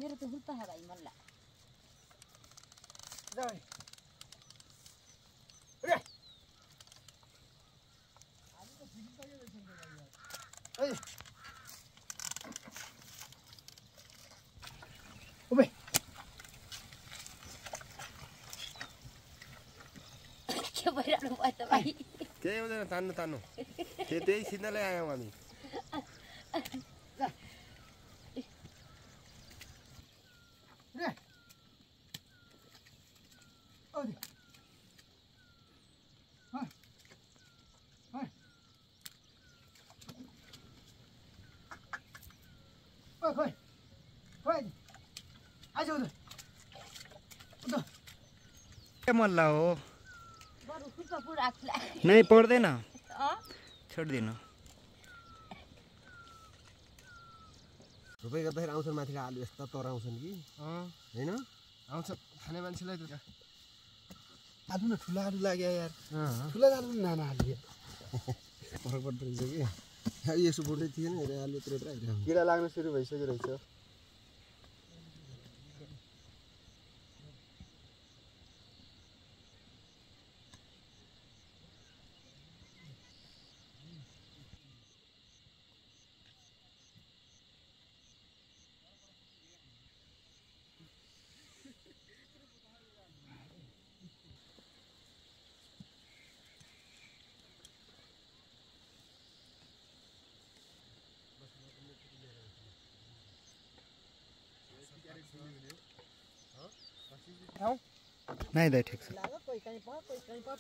मेरो त हुर्ता है भाइ मल्ला जाऊ Oi. Ube. के भइराख्नु भयो त भाइ केही हुँदैन तान्नु तान्नु त्यही सिधै आयौँ हामी मल्ला हो बरु खुट्टा पुराख्ला नहीं पर्दैन छोड्दिनु रोपाइ गर्दाखेरि आउँछन् माथिको आलु यस्ता तराउँछन् कि हैन आउँछ खाने मान्छेलाई त आलु न ठुला आलु लाग्यो यार ठुला आलु नाना आलु फरक पर्दो रहेछ कि यसो बोल्दै थिएन हेरे आलु यत्रो यत्रो आइरहेको किरा लाग्न सुरु भइसक्यो रहेछ नहीं दे ठीक से कोही कहीँ पा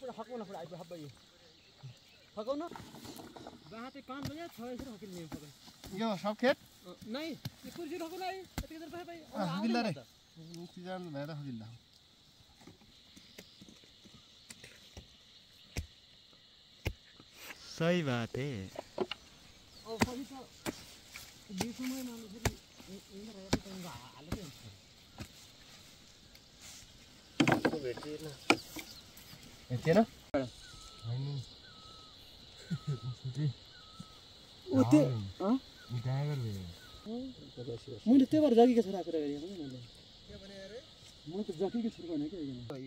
पुरा हकाउन पुरा आइपुग्यो हब्बै हकाउन बाटे 5 बजे 6 बजे हकिने पक्कै यो सब खेत नै यो कुर्सी हकाउन आइ यति देर भाइ हकिल्ला रे सिजन भएर हकिल्ला सही बात है ओ पनि त बिसुमै मानु फेरि इन्टर हेर्दै त्यहाँ हाल्यो के भेटिएन भेटिएन ओ त्यो ड्राइभर मैले त्यही भएर जकीको छोरा कुरा गरेको मैले के भने अरे म त जकीको छोरा भने के नहीं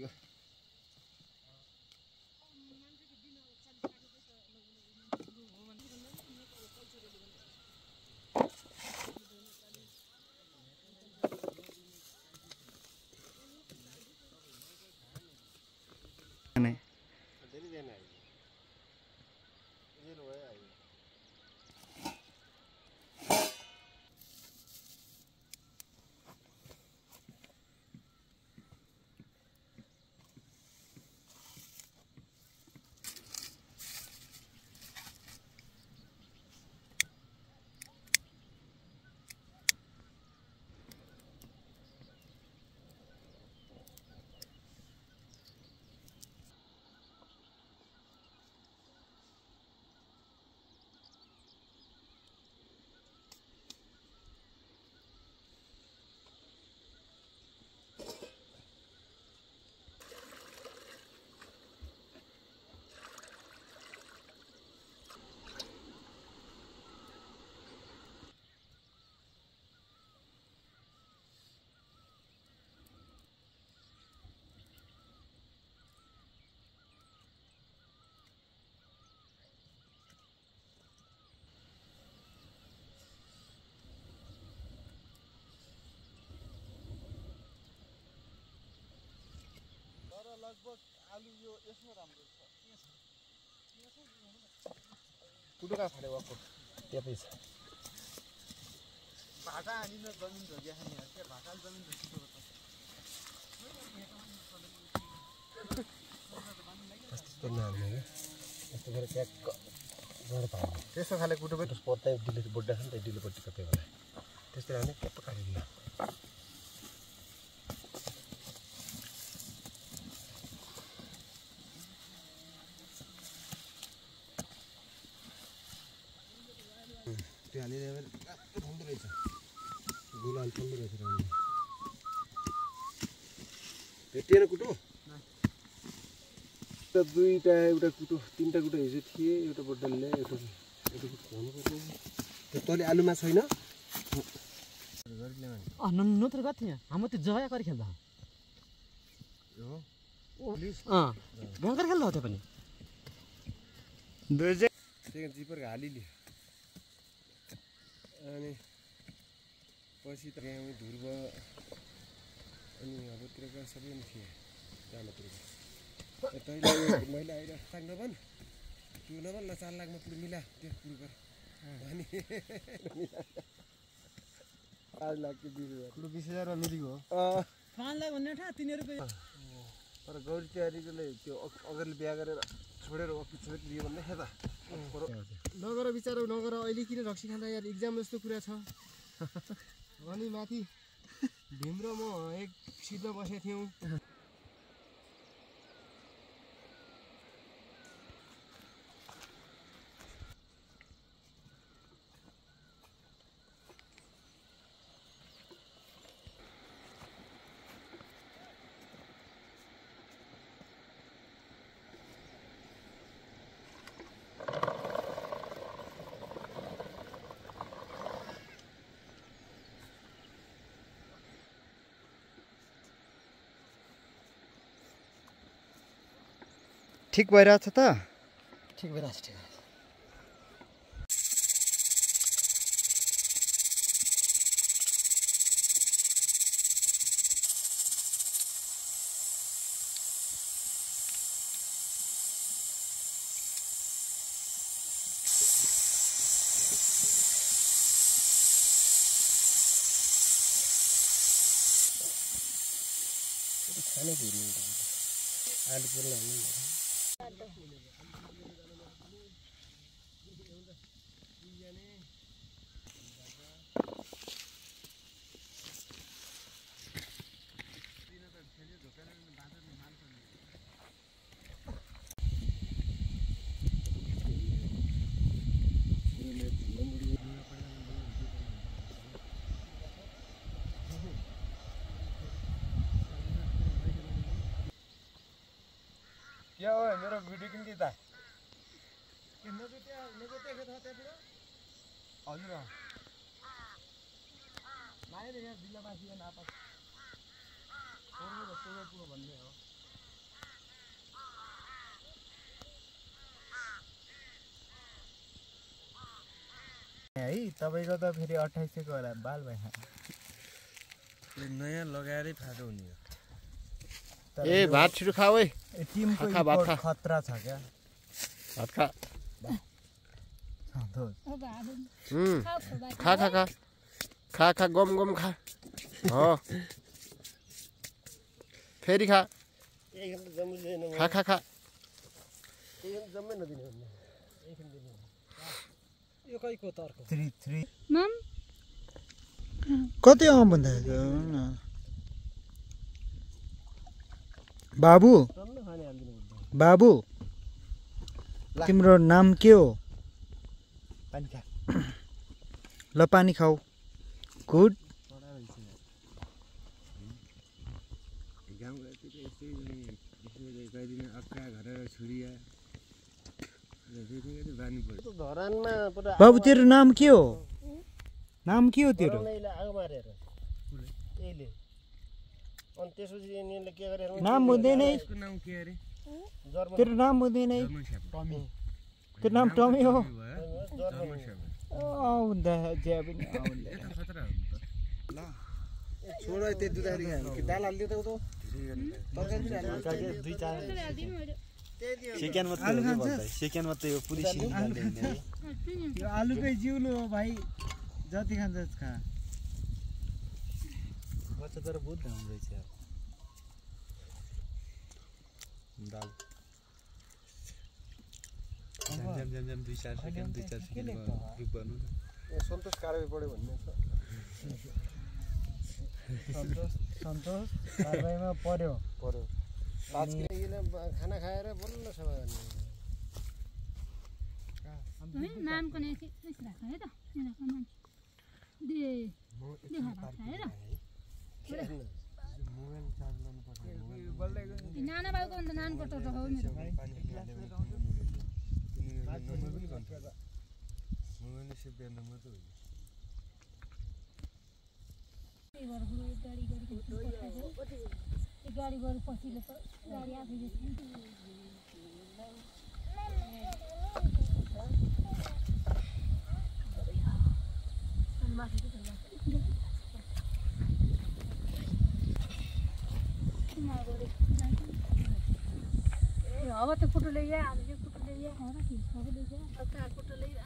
लगभग आलु यो यसमा राम्रो छ कुटुका फाले वाको त्यही छ भाटा हानिन जमिन झोग्या खाने के भाटा जमिन झोकेको त त्यस्तो नहाल्ने के यस्तो गरेर ट्याक्क गरेर पाल्ने त्यस्तो खाले कुटुकै त्यस पर्दै डिले बोड्दा छ नि त डिलेपट्टि कतै होला त्यस्तै हाल्ने ट्याक्क काटिदिनु हालिरहेको ठुलो रहेछ गुलाल ठुलो रहेछ भेटिएन कुटो दुईटा एउटा कुटो तीनटा कुटो हिजो थिए एउटा बड्डलले एउटा कुटो खुवाउनु पर्ने त्यो तले आलुमा छैन नत्र गएको थिएँ हाम्रो त्यो जया गरी खेल्दा भयङ्कर खेल्दा हो त्यो पनि जिपर हालिले अनि पछि त ध्रुव अनि अबतिरका सबै थिए जामातिर तैँले मैले आइरहेको ताक नभन् त्यो नभन् ल 4 लाखमा पुरो मिला त्यो पुरो गर अनि 5 लाख कि 20,000 पुरो 20,000 मा मिलेको हो 5 लाख भन्ने ठा 3 रुपैयाँ तर गौरी तिहारीले त्यो अगाडि बिहा गरेर छोडेर अफिस छोडेर लियो भन्ने खेदा नगर बिचारो नगर अहिले किन रक्सी खाँदा यार एक्जाम जस्तो कुरा छ अनि माथि भीम र म एक सिटमा बसेको थियौँ ठिक भइरहेछ त ठिक भइरहेछ ठिक खाने घुर्नु आलु पुर्ला क्या हो मेरो भिडियो किन दिदा हजुर लाएर यहाँ जिल्लावासी नापास पुरो भन्ने हो है तपाईँको त फेरि 2800 को होला बाल भाइ नयाँ लगाएरै फाटो हुने हो ए भात छिटो खा ओइ टिमको भात खा खतरा छ क्या भात खा खा खा खा खा खा गम गम खा हो फेरि खा खा खा खा जम्मै नदिने यो कहीको तर्क 3 मम कति आउँ भन्दा बाबु बाबु तिम्रो नाम के हो पानी खा ल पानी खाऊ गुड बाबु तेरो नाम के हो नाम के हो तेरो नाम हुँदैन तेरो नाम हुँदैन तेरो नाम टमी हो आउँदा ज्या पनि छोड त्यो दुधारी कि दाल हाल्दियो त सेकेन्ड मात्रै हो पुरी यो आलुकै जिउलो हो भाइ जति खान्छ खा बच्चा तर बहुत राम्रो रहेछ दाल जम 2-4 सेकेन्ड ग्रुप गर्नु सन्तोष कारबाही पढ्यो भन्ने छ सन्तोष कारबाहीमा पर्यो 5 किलो खाना खाएर बल्ल सभा गर्ने नामको नै यस राख है त यिनीहरुको मान्छे देखा राख है र मोबाइल चार्ज गर्नु पर्छ नाना बाबुको भन्दा नानको टोटो हो मेरो मोबाइल सेभ गर्न मात्र हो गाडी गएर पछिल्लो गाडी आफै अब त फोटो ल्याइया हामीले फोटो ल्याइया हो र के फोटो ल्याइया अब त फोटो ल्याइया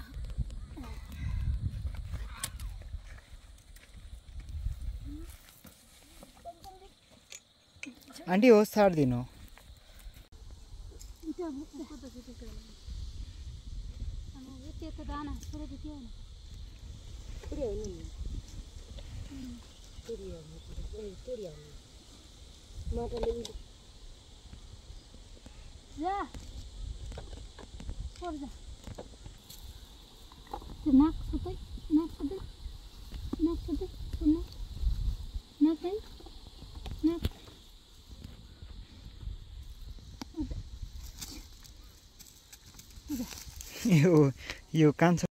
आन्टी होस् छाड्दिनु त्यो त दाना पुरै त्यो जा पर जा त्यो नाक सुतै नाक सुतै नाक सुतै नाक नाक नाक यो कान्छ